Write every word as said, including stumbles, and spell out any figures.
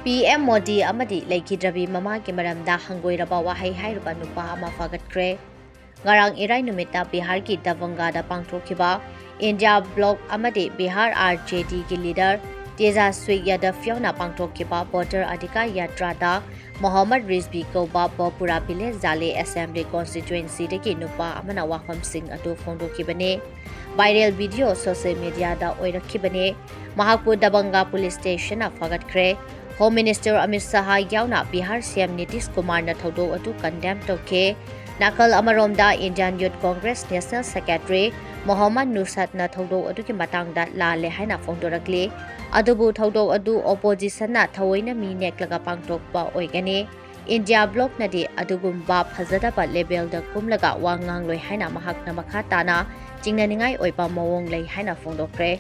P M Modi ꯑꯃꯗꯤ ꯂꯩꯈꯤꯗ꯭ꯔꯕꯤ ꯃꯃꯥꯒꯤ ꯃꯔꯝꯗ ꯍꯪꯒꯣꯏꯔꯕ ꯋꯥꯍꯩ ꯍꯥꯏꯔꯨꯕ ꯅꯨꯄꯥ ꯑꯃ ꯐꯥꯒꯠꯈ꯭ꯔꯦ꯫ ꯉꯔꯥꯡ ꯏꯔꯥꯏ ꯅꯨꯃꯤꯠꯇ ꯕꯤꯍꯥꯔꯒꯤ ꯗꯕꯪꯒꯥꯗ ꯄꯥꯡꯊꯣꯛꯈꯤꯕ ꯏꯟꯗꯤꯌꯥ ꯕ꯭ꯂꯣꯛ ꯑꯃꯗꯤ ꯕꯤꯍꯥꯔ ꯑꯥꯔ ꯖꯦ ꯗꯤꯒꯤ ꯂꯤꯗꯔ ꯇꯦꯖꯥꯁ꯭ꯋꯤ ꯌꯥꯗꯕ ꯌꯥꯎꯅ ꯄꯥꯡꯊꯣꯛꯈꯤꯕ ꯚꯣꯇꯔ ꯑꯙꯤꯀꯥꯔ ꯌꯥꯇ꯭ꯔꯥꯗ ꯃꯣꯍꯝꯃꯗ ꯔꯤꯖꯕꯤ ꯀꯧꯕ ꯕꯣꯄꯨꯔꯥ ꯚꯤꯂꯦꯖ ꯖꯥꯂꯦ ꯑꯦꯁꯦꯝꯕ꯭ꯂꯤ ꯀꯣꯟꯁꯇꯤꯇ꯭ꯋꯦꯟꯁꯤꯗꯒꯤ ꯅꯨꯄꯥ ꯑꯃꯅ ꯋꯥꯐꯝꯁꯤꯡ ꯑꯗꯨ ꯐꯣꯡꯗꯣꯛꯈꯤꯕꯅꯤ꯫ ꯚꯥꯏꯔꯦꯜ ꯚꯤꯗꯤꯑꯣ ꯁꯣꯁꯤꯌꯦꯜ ꯃꯤꯗꯤꯌꯥꯗ ꯑꯣꯏꯔꯛꯈꯤꯕꯅꯤ꯫ ꯃꯍꯥꯛꯄꯨ ꯗꯕꯪꯒꯥ ꯄꯨꯂꯤꯁ ꯁ꯭ꯇꯦꯁꯟꯅ ꯐꯥꯒꯠꯈ꯭ꯔꯦ꯫ ꯍꯣꯝ ꯃꯤꯅꯤꯁꯇꯔ ꯑꯃꯤꯠ ꯁꯍꯥ ꯌꯥꯎꯅ ꯕꯤꯍꯥꯔ ꯁꯤ ꯑꯦꯝ ꯅꯤꯇꯤꯁ ꯀꯨꯃꯥꯔꯅ ꯊꯧꯗꯣꯛ ꯑꯗꯨ ꯀꯟꯗꯦꯝ ꯇꯧꯈꯤ꯫ ꯅꯥꯀꯜ ꯑꯃꯔꯣꯝꯗ ꯏꯟꯗꯤꯌꯥꯟ ꯌꯨꯠ ꯀꯣꯡꯒ꯭ꯔꯦꯁ ꯅꯦꯁꯅꯦꯜ ꯁꯦꯀ꯭ꯔꯦꯇꯔꯤ ꯃꯣꯍꯝꯃꯗ ꯅꯨꯁꯥꯠꯅ ꯊꯧꯗꯣꯛ ꯑꯗꯨꯒꯤ ꯃꯇꯥꯡꯗ ꯂꯥꯜꯂꯦ ꯍꯥꯏꯅ ꯐꯣꯡꯗꯣꯔꯛꯂꯤ꯫ ꯑꯗꯨꯕꯨ ꯊꯧꯗꯣꯛ ꯑꯗꯨ ꯑꯣꯄꯣꯖꯤꯁꯟꯅ ꯊꯑꯣꯏꯅ ꯃꯤ ꯅꯦꯛꯂꯒ ꯄꯥꯡꯊꯣꯛꯄ ꯑꯣꯏꯒꯅꯤ꯫ ꯏꯟꯗꯤꯌꯥ ꯕ꯭ꯂꯣꯛꯅꯗꯤ ꯑꯗꯨꯒꯨꯝꯕ ꯐꯖꯗꯕ ꯂꯦꯕꯦꯜꯗ ꯀꯨꯝꯂꯒ ꯋꯥ ꯉꯥꯡꯂꯣꯏ ꯍꯥꯏꯅ ꯃꯍꯥꯛꯅ ꯃꯈꯥ ꯇꯥꯅ ꯆꯤꯡꯅꯅꯤꯡꯉꯥꯏ ꯑꯣꯏꯕ ꯃꯑꯣꯡ ꯂꯩ ꯍꯥꯏꯅ ꯐꯣꯡꯗꯣꯛꯈ꯭ꯔꯦ꯫